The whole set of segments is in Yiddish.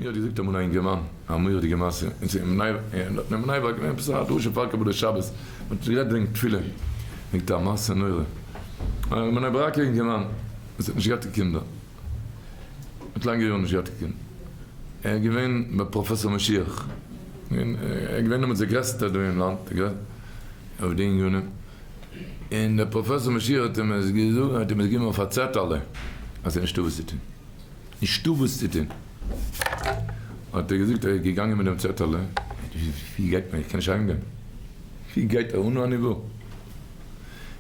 מיר האט געזאגט אמאל א אינגערמאן א מורא'דיגע מעשה, און ס'איז אין בני ברק געווען עפעס א דרשה פאר קבלת שבת, מ'האט גערעדט וועגן תפילה, זאגט ער א מעשה נורא, א בני ברק'ער אינגערמאן וואס האט נישט געהאט קיין קינדער, האט לאנגע יארן נישט געהאט קיין קינדער, ער איז געווען ביי פראפעסאר משיח, ער איז געווען דעמאלטס דער גרעסטער דא אין לאנד אויף די ענינים, און דער פראפעסאר משיח האט אים עס געזאגט, האט אים עס געגעבן אויף א צעטעלע אז ס'איז נישטא וואס צו טון. נישטא וואס צו טון. האט ער געזאגט, ער איז געגאנגען מיט דעם צעטעלע, ווי גייט מען, איך קען נישט אהיימגיין, ווי גייט ער, אנא אני בא. ער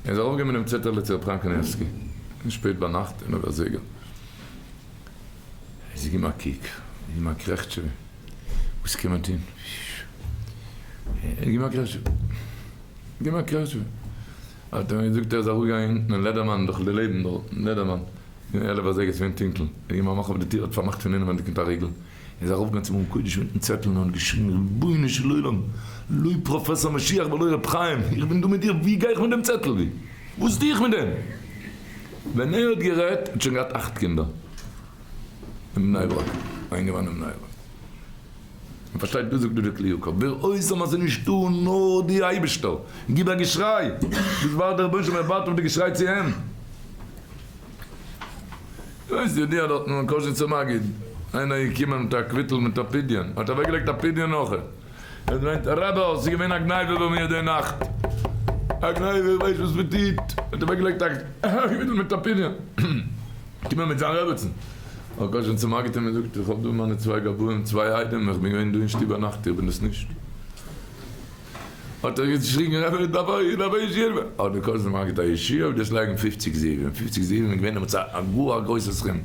איז ארויפגעגאנגען מיט דעם צעטעלע צו רב חיים קניבסקי, שפעט ביינאכט, עלף אזייגער. ער האט זיך געגעבן א קוק, געגעבן א קרעכטשע, וואס קען מען טון? ער האט געגעבן א קרעכטשע, געגעבן א קרעכטשע. האט ער אים געזאגט, ער איז אראפגעגאנגען אונטן אין לעדערמאן, דורך די לעבן דארט, אין לעדערמאן. געווען 11 אזייגער ס'געווען טונקל, ער געגעבן א מאך אויף די טיר האט פארמאכט פון אינעווענדיג מיט א ריגל, ער איז ארויפגעגאנגען צום ארון קודש מיטן צעטל און האט געשריגן רבונו של עולם לא פראפעסאר משיח ולא ר' חיים איך בין דא מיט דיר ווי גיי איך מיט דעם צעטל ווי וואס טו איך מיט דעם? ווען ער האט גערעדט האט שוין געהאט אכט קינדער אין בני ברק, א אינגערמאן אין בני ברק. מען פארשטייט דאס זאגט דא דער כלי יקר בראות אז ס'איז נישטא נאר די אייבישטער, גיב א געשריי, דאס ווארט דער רבונו של עולם ער ווארט אויף די געשריי צו אים. ווייסט ידוע דארטן אין קאזשניצער מגיד, איינער איז געקומען מיט א קוויטל מיט א פדיון, האט אוועק געלייגט א פדיון נאך, ער האט געמיינט רבי ס'איז געווען א גניבה ביי מיר די נאכט, א גניבה איך ווייס וואס מען טוט, האט אוועק געלייגט א קוויטל מיט א פדיון. קומען מיט זיין רעבעצן. האט גאט שוין צומארגעט אים און זאגט, איך האב דא מיינע צוויי גבאים, צוויי איידעם, איך בין געווען דא אין שטוב ביינאכט, איך בין דאס נישט. האט ער געשריגן, רבי, איך דארף א, איך דארף א ישועה. האט דער קאזין מגיד א ישועה, אויב דו וועסט לייגן פופציג זיוון, פופציג זיוון איז געווען דעמאלטס א גאר א גרויסע סכום.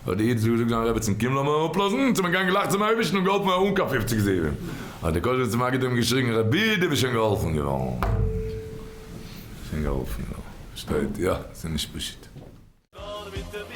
האט דער איד געזאגט זיין רעבעצן, קום לאמיר אפלאזן, צו מיר גיין גלייך צום אייבערשטן און געהאלפן ווערן אן קיין פופציג זיוון. האט דער קאזין צום מגיד אים געשריגן, רבי, דו ביסט שוין געהאלפן געווארן. שוין געהאלפן געווארן. שטייט, יא, ס'איז נישט פשוט. נאר מיט דעם.